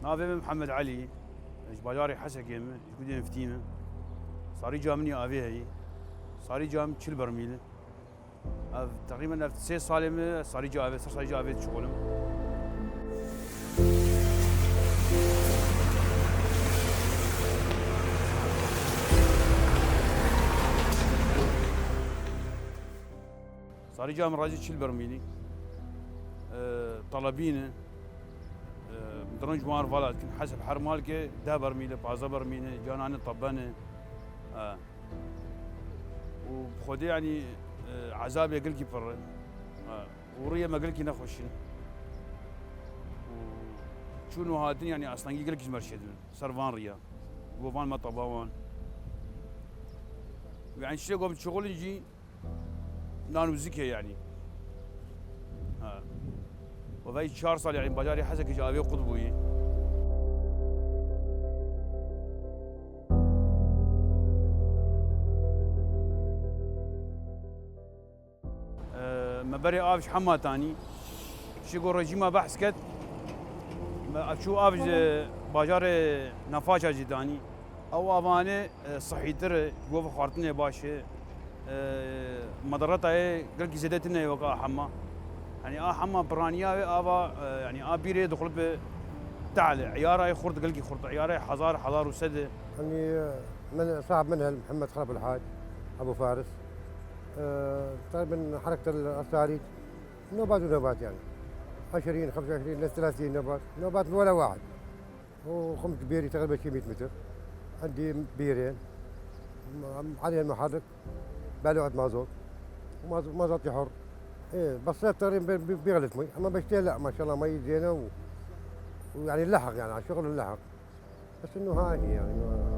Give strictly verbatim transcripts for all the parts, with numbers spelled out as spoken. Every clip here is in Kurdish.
Navê min Mihemed Elî, ji bajarê Hesekê me, ji Gudên Fitî me. Sarîca min yê avê heyî. Sarîca min çil bermîl e. Ev teqrîben ev sê salê me sarîca avê, ser sarîca avê dişixulim. Sarîca min razî çil bermîlî, e, telebîn e, e, direnc wan vala dikin, heseb her malke deh bermîl e, pazdeh bermîl e, canane teben e. E. Û bi Xwedê, yanî, e, ezabê gelkî pir e. E, û rûyê me gelkî nexweş in. Û çûn û hatin, yanî, astengî gelkî ji me re çêdibin. Ser van riya. Bo van me teba wan. Û, yanî, şişê ku em dişixulin jî, nan û zik e, yanî. Ha. Û vey çar sal, yanî, bajarê Hesekê ji avê qut bûyî. Ee, me berê av ji Hema tanî. Şî ku rejîma behs ket, me ev çû av ji bajarê Nefaşa jî tanî. Ew avane, e, sihîtir e, ji bo xwartinê baş e. E, medareta yê gelkî zêde tune ye weke a Hema. Yanî a Hema piraniya wê ava, e, yanî a bîrê dixulip e tehl e. Îyara yê xurt, gelkî xurt e. Îyara yê hezar, hezar û sed e. Yanî, e, min, sahib min hel, Mihemed Xelef el Hac, Ebu Faris. E, teqrîben hereket el Esarîc. Nobat û nobat yanî. Eşrîn, xemsa eşrîn, ثلاثين nobat. Nobat wela wahid. وخمت بيري تقريبًا شي مية متر. عندي بيرين، م-، عليها المحرك، بالوعد مازوت، وماز-، مازوتي حر. ايه، بصيف تقريبًا بي-، بي-، بيغلط مي، اما بشتي لا، ما شاء الله مي زينة و-، ويعني لحق، يعني على الشغل لحق. بس انه هاي هي، يعني ما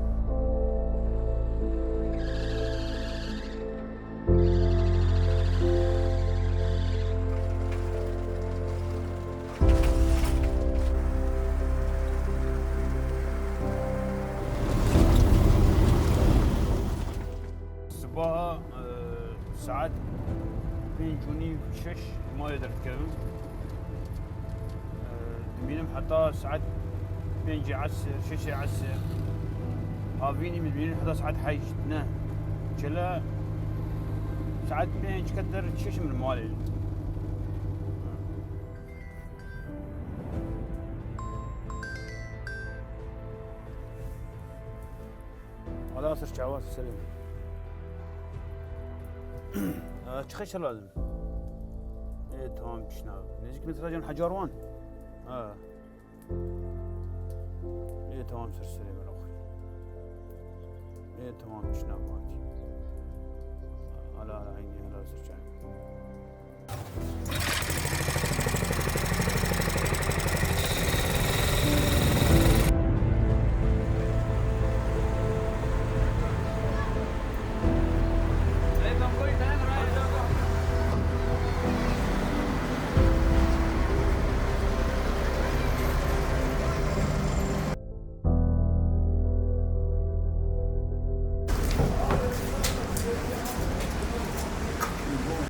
Sibaha, e, saet pênc û nîv, şeş malê derdikevim. E, dimînim heta saet pêncê esir, şeşê esir. Havînî min dimînim heta saet heşt, ne. Çile saet pênc ketir çeşim li malê. Ala ser çawa serê. Aa, çi xeşe lazim? Ê, tamam, çişna. Nêzîk metrajan hecar wan? Ha. Ê, tamam, ser serê min oxir. Ê, tamam, çişna bakî. Ala, ala, eynî, ala ser çawa.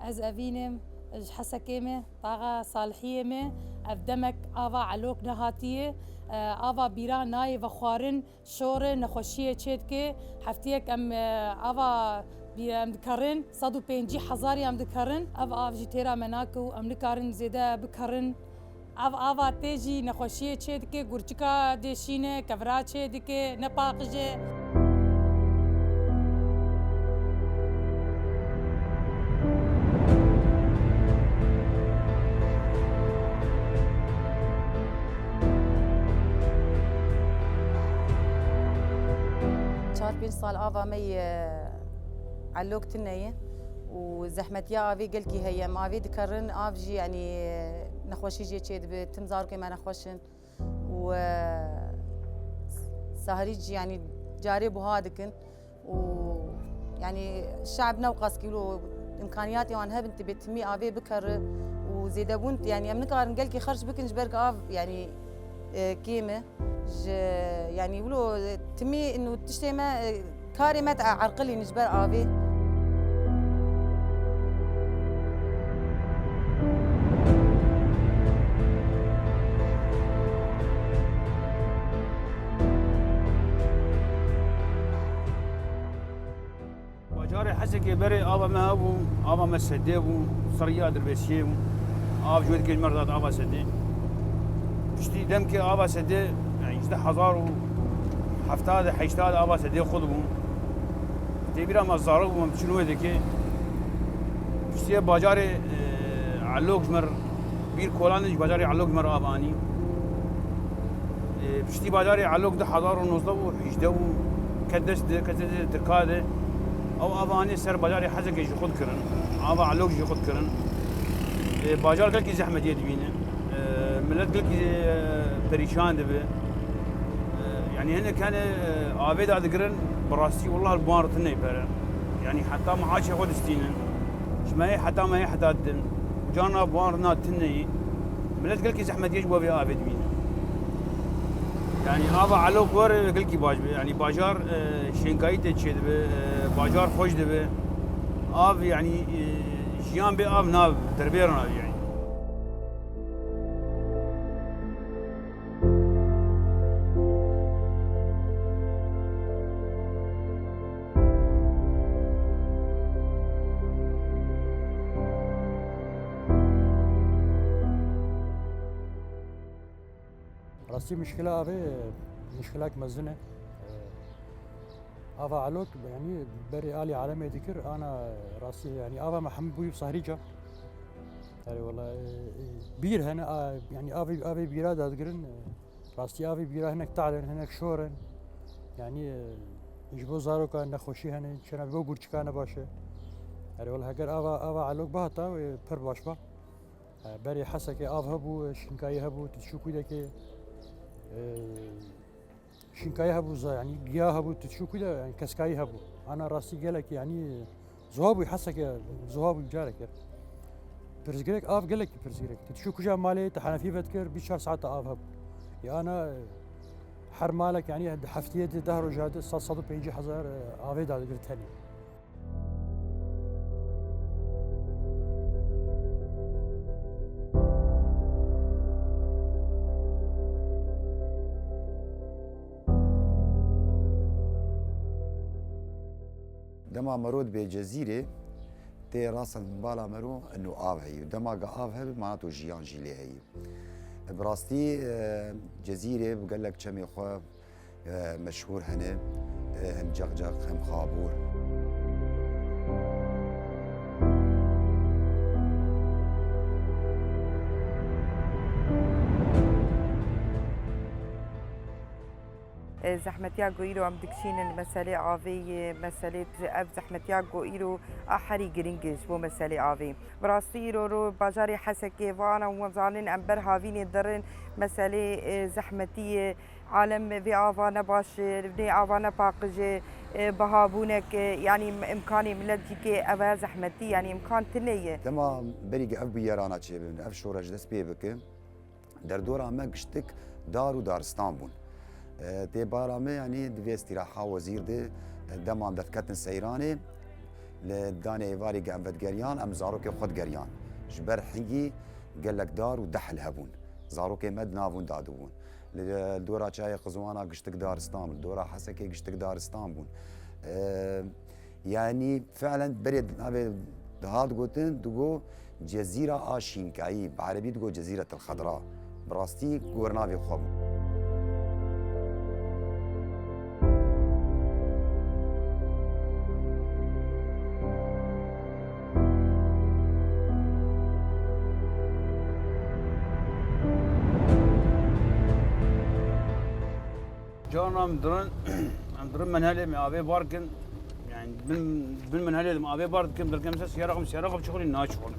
Ez Evîn im, ji Hesekê me, taxa Salihiyê me. Ev demek ava elok nehatiye. E, ava bîra nayê vexwarin, şor e, nexweşiyê çêdike. Heftiyek em, e, ava bî-, em dikerin, sed û pêncî hezarî em dikerin. Ev av jî têra me nake û em nikarin zêde bikerin. Ev ava tê jî nexweşiyê çê dike, gurçika dêşîne, kevira çê dike, ne paqij e. Çar pênc sal ava me yê elok tune ye û zehmetiya avê gelkî heye. Em avê dikerin, av jî, yanî, nexweşî jê çê dibe, tim zarokê me nexweş in û, e, sahrî jî, yanî, carê buha dikin û, yanî, şe'b ne wqas kî wilo îmkaniyatê wan hebin, tibê timî avê bikeri û zêdebûn, yanî, em nikarin gelkî xerc bikin ji ber ku av, yanî, e, kêm e. Ji, yanî, wilo, e, timî û tiştê me, e, karê me te erqilîn ji ber avê. Hesekê berê ava me hebû, ava me Sedê bû, ser ya Dirbêsiyê bû. Av ji wê dikê ji me re dihate ava Sedê. Piştî demkê ava Sedê, yani ji hezar û heftad, heştad ava Sedê xwe dibû. Tê bîra me zarok bû, em diçin wê dikê. Piştî bajarê, e, Elok ji me re, Bîr Kolan de ji bajarê Elok ji me re av anî. E, piştî bajarê Elok du hezar û nozdeh û hejdeh û ket dest de, ket dest de Tirka de. Ew ava anî ser bajarê Hesekê ji xwe dikirin. Ava Elok ji xwe dikirin. E, bajar gelkî zehmetiyê dibîne. E, millet gelkî, e, perîşan dibe. E, yani hinek hene, e, avê dadigirin, bi rastî wallah li wan re tune pere. Yani heta maaşê xwe distînin. Ji me yê heta me yê heta didin. Carna bi wan re na tune yî. Millet gelkî zehmetiyê ji bo vê avê dibîne. Yani ava Elok were gelkî baş be. Yani bajar, e, şênkayî tê çêdibe, e, bajar xweş dibe. Av yani, e, jiyan bê av nav, derbêran av yani. Rastî mişkila avê, mişkilek mezin e. Ava Elok, yanî berê alî alemê dikir, ana rastî, yanî ava me hemî bûyî bi sahrî ca. Erê wela, e, e, bîr hene, a, yanî avê, avê bîra dadigirin, e, rastî avê bîra hinek tadir, hinek şor in. Yanî, e, ji bo zaroka nexweşî hene, çêna bo gurçika ne baş e. Erê wela heger ava, ava Elok bihata, e, pir baş ba. E, berê Hesekê av hebû, e, şinkayî hebû, tu diçû kûdekê, e, şinkayî hebû, za-, yanî giya hebû, tu diçû kûde, yanî keskayî hebû. Ana rastî gelek, yanî ziwa bû, Hesekê ziwa bû careke. Pirsgirêk, av gelekî pirsgirêk. Tu diçû kuja malê, tu henefî vedikir, bîst çar saet av hebû. Ya ana, e, her malek, yanî heftiyê di deh roja di sed, sed û pêncî hezar, e, avê dadigir tenê. Dema mero dibê Cezîrê, tê rasa bala mero ino av heyî. Dema ga av hebe, mana to jiyan jî lê heyî. Bi rastî, e, Cezîrê bi gelek çemê xwe, e, meşhûr hene, e, hem Cexcex hem Xabûr. E, zehmetiya ku îro em dikişînin, meselê avê ye, meselê ev zehmetiya ku îro a herî giring e ji bo meselê avê. Bi rastî îro ro bajarê Hesekê vana û zanin em ber havînê dirin, meselê, e, zehmetî ye. Alem vê ava ne baş e, vê ava ne paqij e, e, bihabûnek, e, yanî imkanê milet jî kê ev e zehmetî, yanî imkan tune ye. Dema berî ev bûyerana çêbin, ev şoreş dest pê bike, derdora me giştik dar û daristan bûn. E, tê bara me, yanî di vê îstîraha wezîr de, e, dema em derketin seyranê, li danê êvarê ge em vedigeriyan, em zarokê xwe digeriyan. Ji ber hingî gelek dar û dehl hebûn. Zarokê me di nav hûn de dibûn. Li dora çayê Qizwana giştik daristan bûn, li dora Hesekê giştik daristan bûn. Eee, yanî fiilen berê navê dihat gotin, digo Cezîra a Şînkayî, bi erebî digo Cezîretil Xedra. Bi rastî gor navê xwe bû. Carna em dirin, em dirin menhelê me avê bar kin. Yani bin, bin menhelê me avê bar dikin, dirkem ser siyara xwe, siyara xwe çixulî naçixul.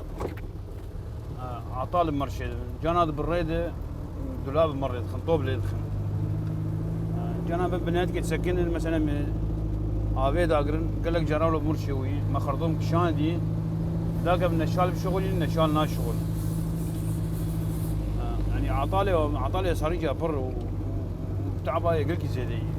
Ata li mir çêdibin. Cana di birrê de, dula bi mir rê dixin, top lê dixin. Cana bin binetke sekinin, mesela me avê dagirin, gelek cara lo mir çêwî, me xerdom kişandî, dake bi neşal bişixulî, neşal naşixul. Yani atalê, atalê sarîca pir û, û, û tebayê gelkî zêde yî.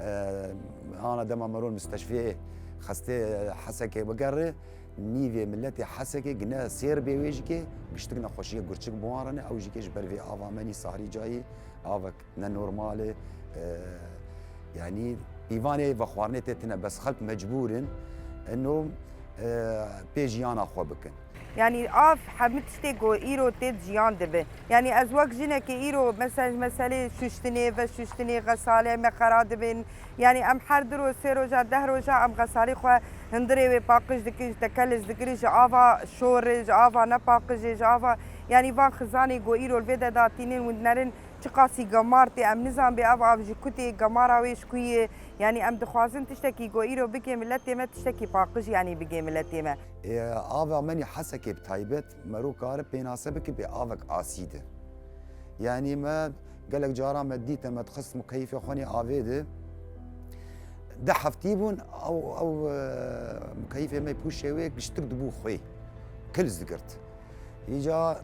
E, ana dema merûn mistashfiyê xestê Hesekê bigere, nîvê milletê Hesekê gine sêr bê wê jî kê, giştik nexweşiyê gurçik bi wan re ne, ew jî kê ji ber vê ava menî sarî cayî, avek ne normal e. E, yanî pîvanê vexwarinê tê tine, bes xelk mecbûr in eno, e, pê jiyana xwe bikin. Yanî av hemû tiştê ku îro tê di jiyan dibe. Yanî ez wek jinekê îro mesela ji meselê şuştinê, veşuştinê, xesalê me xera dibin. Yanî em her du roj, sê roja, deh roja em xesalê xwe hundirê wê paqij dikin, ji tekeliz digirin, ji ava şor e, ji ava nepaqij e, ji ava, yanî van xizanê ku îro li vê de datînin, hûn dinerin çiqasî gemar tê, em nizan bê ev av ji ku tê, gemara wê ji ku ye. Yanî em dixwazin tiştekî ku îro bigê miletê me, tiştekî paqij yanî bigê miletê me. Ê, ava menî Hesekê bi taybet, mero kare pênase bike bê avek asî de. Yanî me gelek cara me dîte, me dixist mukeyfê xwe nê avê de. Deh heftî bûn, ew, ew, e, mukeyfê me pûşê wê giştik dibû xwê. Kil zigirt. Îca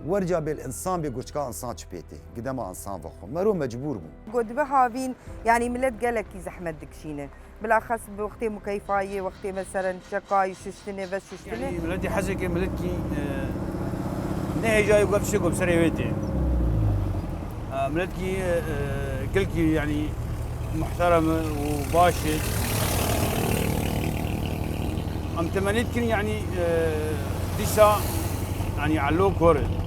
werca bê li insan bê gurçka insan çi pê tê. Gidema insan vexwe. Mero mecbûr bû. Ku dibe havîn, yanî milet gelekî zehmet dikişîne. Bilaxes bi wextê mukeyfa yê, wextê meselen çeka yî şuştinê, veşuştinê. Yanî miletî Hesekê miletkî, e, ne hêjayê ku ev tiştê ku bi serê wê tê. E, miletkî, e, e, gelkî, yanî muhterem û baş e. Em temennî dikin, yanî, e, dîsa, yanî elo kor e.